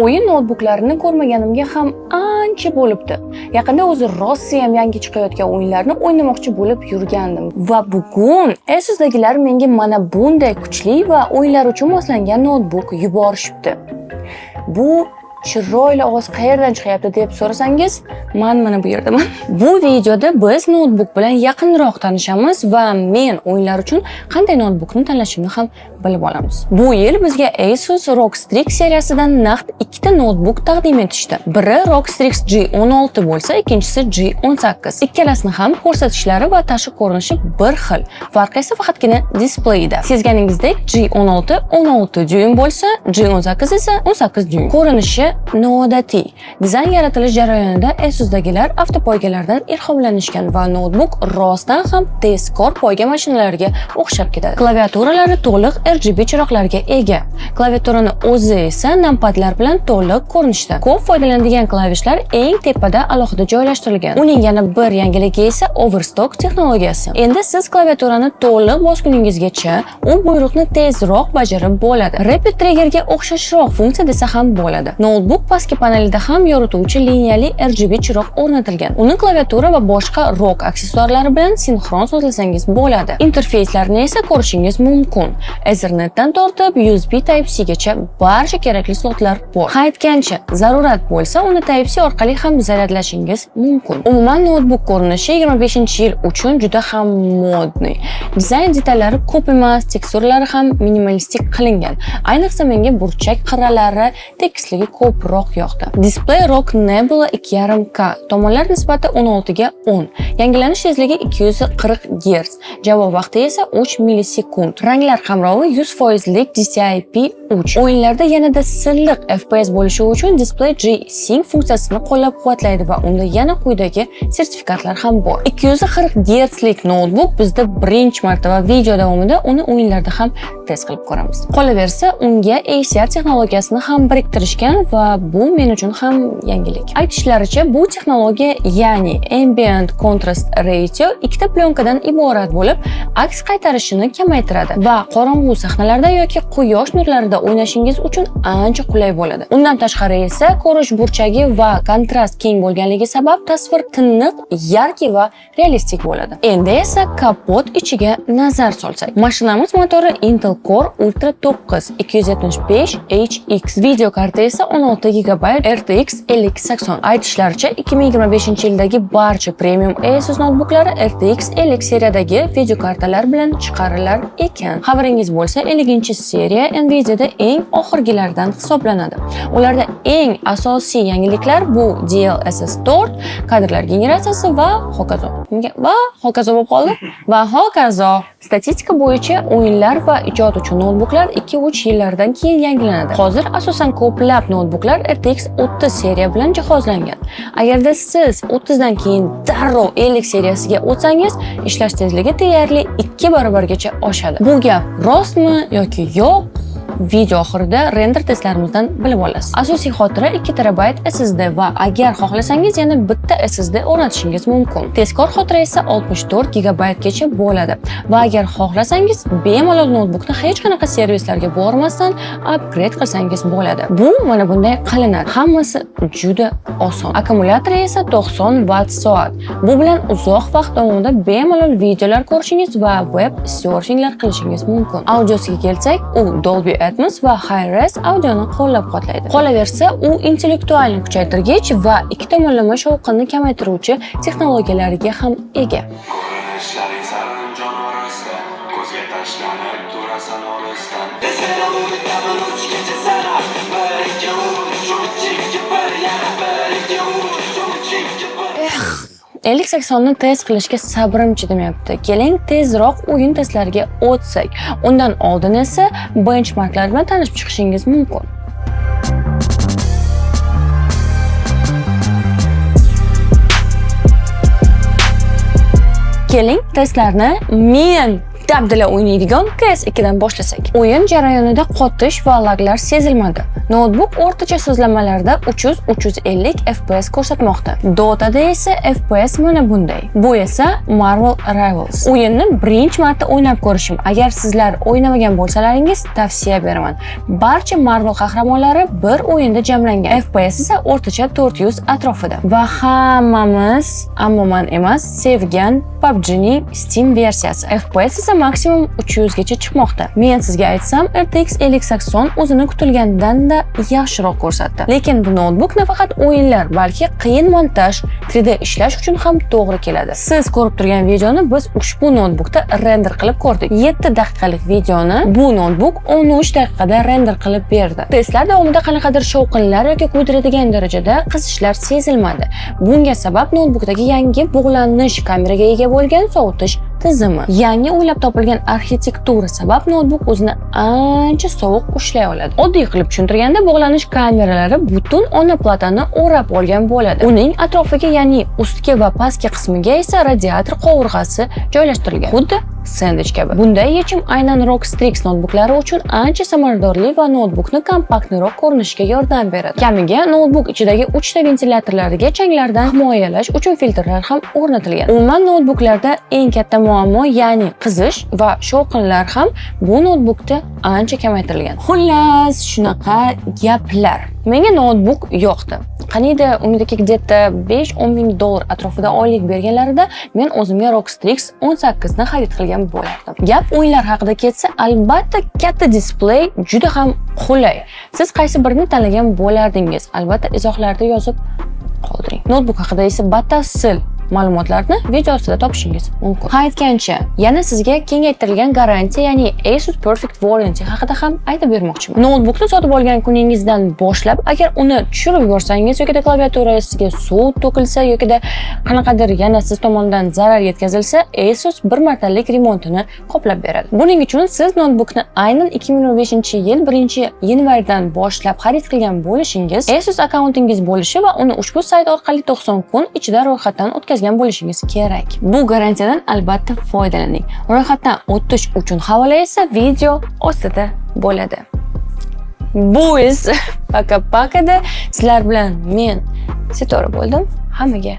O'yin noutbuklarini ko'rmaganimga ham ancha bo'libdi. Yaqinda o'zi rosayam yangi chiqayotgan o'yinlarni o'ynamoqchi bo'lib yurgandim. Va bugun Asus'dagilar menga mana bunday kuchli va o'yinlar uchun moslangan noutbuk yuborishibdi. Bu chiroyli ovoz qayerdan chiqyapti deb so'rasangiz, man mana bu yerdaman. Bu videoda biz noutbuk bilan yaqinroq tanishamiz va men o'yinlar uchun qanday noutbukni tanlashimni ham bilib olamiz. Bu yil bizga Asus ROG Strix seriyasidan naqd ikkita noutbuk taqdim etishdi. Biri ROG Strix G16 bo'lsa, ikkinchisi G18. Ikkalasini ham ko'rsatishlari va tashqi ko'rinishi bir xil. Farqi esa faqatgina displeyda. Sezganingizdek, G16 16 dyuym bo'lsa, G18 esa 18 dyuym. Ko'rinishi noodatiy. Dizayn yaratilish jarayonida Asus'dagilar avtopoygalardan ilhomlanishgan va noutbuk rostdan ham tezkor poyga mashinalariga o'xshab ketadi. Klaviaturalari to'liq RGB chiroqlarga ega. Klaviaturani o'zi esa numpadlar bilan to'liq ko'rinishda. Ko'p foydalanadigan klavishlar eng tepada alohida joylashtirilgan. Uning yana bir yangiligi esa Overstock texnologiyasi. Endi siz klaviaturani to'liq bosguningizgacha u buyruqni tezroq bajarib bo'ladi. Rapid Triggerga o'xshashroq funksiya desa ham bo'ladi. Noutbuk pastki panelida ham yorituvchi liniyali RGB chiroq o'rnatilgan. Uni klaviatura va boshqa ROG aksessuarlari bilan sinxron sozlasangiz bo'ladi. Interfeyslarni esa ko'rishingiz mumkin. Ethernetdan tortib USB Type-C gacha barcha kerakli slotlar bor. Ha, aytgancha, zarurat bo'lsa, uni Type-C orqali ham zaryadlashingiz mumkin. Umuman, noutbuk ko'rinishi 25-yil uchun juda ham модный. Dizayn detallari ko'p emas, teksturalari ham minimalistik qilingan. Ayniqsa menga burchak qirralari tekisligi ko'proq yoqdi. Displey ROG Nebula 2.5K, tomonlar nisbati 16 ga 10. Yangilanish tezligi 240 Hz, javob vaqti esa 3 millisekund. Ranglar qamrovi 100% lik DCI-P3. O'yinlarda yanada silliq FPS bo'lishi uchun displey G-Sync funksiyasini qo'llab-quvvatlaydi va unda yana quyidagi sertifikatlar ham bor. 240 Hz lik noutbuk bizda birinchi marta va video davomida uni o'yinlarda ham test qilib ko'ramiz. Qolaversa, unga HDR texnologiyasini ham biriktirishgan va bu men uchun ham yangilik. Aytishlaricha, bu texnologiya, ya'ni Ambient Contrast Ratio, ikkita plyonkadan iborat bo'lib, aks qaytarishini kamaytiradi va qorong'u sahnalarda yoki quyosh nurlarida o'ynashingiz uchun ancha qulay bo'ladi. Undan tashqari esa ko'rish burchagi va kontrast keng bo'lganligi sabab tasvir tiniq, яркий va realistik bo'ladi. Endi esa kapot ichiga nazar solsak. Mashinamiz motori Intel Core Ultra 9 275 HX. Video karta esa 16 GB RTX 5080. Aytishlaricha, 2025-yildagi barcha premium Asus noutbuklari RTX 50 seriyadagi video kartalar bilan chiqarilar ekan. Xabaringiz bo'lsa, 50-seriya Nvidia'da eng oxirgilardan hisoblanadi. Ularda eng asosiy yangiliklar bu DLSS 4, kadrlar generatsiyasi va hokazo. Va hokazo bo'lib qoldi. Va hokazo. Statistika bo'yicha o'yinlar va ijod uchun noutbuklar 2-3 yillardan keyin yangilanadi. Hozir asosan ko'plab noutbuklar RTX 30 seriya bilan jihozlangan. Agarda siz 30 dan keyin darrov 50 seriyasiga o'tsangiz, ishlash tezligi deyarli 2 barobargacha oshadi. Bu gap rostmi yoki yo'q? Video oxirida render testlarimizdan bilib olasiz. Asosiy xotira 2 terabayt SSD va agar xohlasangiz, yana bitta SSD o'rnatishingiz mumkin. Tezkor xotira esa 64 gigabaytgacha bo'ladi. Va agar xohlasangiz, bemalol noutbukni hech qanaqa servislarga bormasdan upgrade qilsangiz bo'ladi. Bu mana bunday qilinadi. Hammasi juda oson. Akkumulyatori esa 90 watt soat. Bu bilan uzoq vaqt davomida bemalol videolar ko'rishingiz va web surfinglar qilishingiz mumkin. Audiosiga kelsak, u Dolby Atmos va Hi-Res audioni qo'llab-quvvatlaydi. Qolaversa, u intellektualni kuchaytirgich va ikki tomonlama shovqinni kamaytiruvchi texnologiyalarga ham ega. Ko'rinishlaring saranjom orasida ko'zga tashlanib turasan olisdan. Unutaman uch kecha sanab: bir, ikki, uch, uch, ikki, bir, yana bir, ikki, uch, uch, ikki, bir. 5080ni test qilishga sabrim chidamayapti. Keling, tezroq o'yin testlariga o'tsak. Undan oldin esa benchmarklar bilan tanishib chiqishingiz mumkin. Keling, testlarni men dabdala o'ynaydigan CS 2 dan boshlasak. O'yin jarayonida qotish va laglar sezilmadi. Noutbuk o'rtacha sozlamalarda 300-350 FPS ko'rsatmoqda. Dota'da esa FPS mana bunday. Bu esa Marvel Rivals. O'yinni birinchi marta o'ynab ko'rishim. Agar sizlar o'ynamagan bo'lsalaringiz, tavsiya beraman. Barcha Marvel qahramonlari bir o'yinda jamlangan. FPS esa o'rtacha 400 atrofida. Va hammamiz, ammo man emas, sevgan PUBG'ning Steam versiyasi. FPS esa maksimum 300 gacha chiqmoqda. Men sizga aytsam, RTX 5080 o'zini kutilganidan-da yaxshiroq ko'rsatdi. Lekin bu noutbuk nafaqat o'yinlar, balki qiyin montaj, 3D ishlash uchun ham to'g'ri keladi. Siz ko'rib turgan videoni biz ushbu noutbukda render qilib ko'rdik. 7 daqiqalik videoni bu noutbuk 13 daqiqada render qilib berdi. Testlar davomida qanaqadir shovqinlar yoki kuydiradigan darajada qizishlar sezilmadi. Bunga sabab noutbukdagi yangi bug'lanish kameraga ega bo'lgan sovutish tizimi. Yangi o'ylab topilgan arxitektura sabab noutbuk o'zini ancha sovuq ushlay oladi. Oddiy qilib tushuntirganda, bug'lanish kameralari butun ona platani o'rab olgan bo'ladi. Uning atrofiga, ya'ni ustki va pastki qismiga esa radiator qovurg'asi joylashtirilgan. Xuddi sendvich kabi. Bunday yechim aynan ROG Strix noutbuklari uchun ancha samaradorli va noutbukni kompaktliroq ko'rinishiga yordam beradi. Kamiga noutbuk ichidagi 3 ta ventilyatorlariga changlardan himoyalash uchun filtrlar ham o'rnatilgan. Umuman, noutbuklarda eng katta muammo, ya'ni qizish va shovqinlar ham bu noutbukda ancha kamaytirilgan. Xullas, shunaqa gaplar. Menga noutbuk yoqdi. Qaniydi Umid aka где-то 5-10 ming dollar atrofida oylik berganlarida men o'zimga ROG Strix 18 ni xarid qilgan bo'lardim. Gap o'yinlar haqida ketsa, albatta katta displey juda ham qulay. Siz qaysi birini tanlagan bo'lardingiz? Albatta izohlarda yozib qoldiring. Noutbuk haqida esa batafsil ma'lumotlarni video ostida topishingiz mumkin. Ha, aytgancha, yana sizga kengaytirilgan garantiya, ya'ni ASUS Perfect Warranty haqida ham aytib bermoqchiman. Noutbukni sotib olgan kuningizdan boshlab, agar uni tushirib yuborsangiz yoki klaviaturasiga suv to'kilsa yoki qanaqadir yana siz tomonidan zarar yetkazilsa, ASUS bir martalik remontini qoplab beradi. Buning uchun siz noutbukni aynan 2025-yil 1-yanvardan boshlab xarid qilgan bo'lishingiz, ASUS akkauntingiz bo'lishi va uni ushbu sayt orqali 90 kun ichida ro'yxatdan o'tkazgan bo'lishingiz kerak. Bu garantiyadan albatta foydalaning. Ro'yxatdan o'tish uchun havola esa video ostida bo'ladi. Bu esa пока-пока da sizlar bilan men, Sitora bo'ldim. Hammaga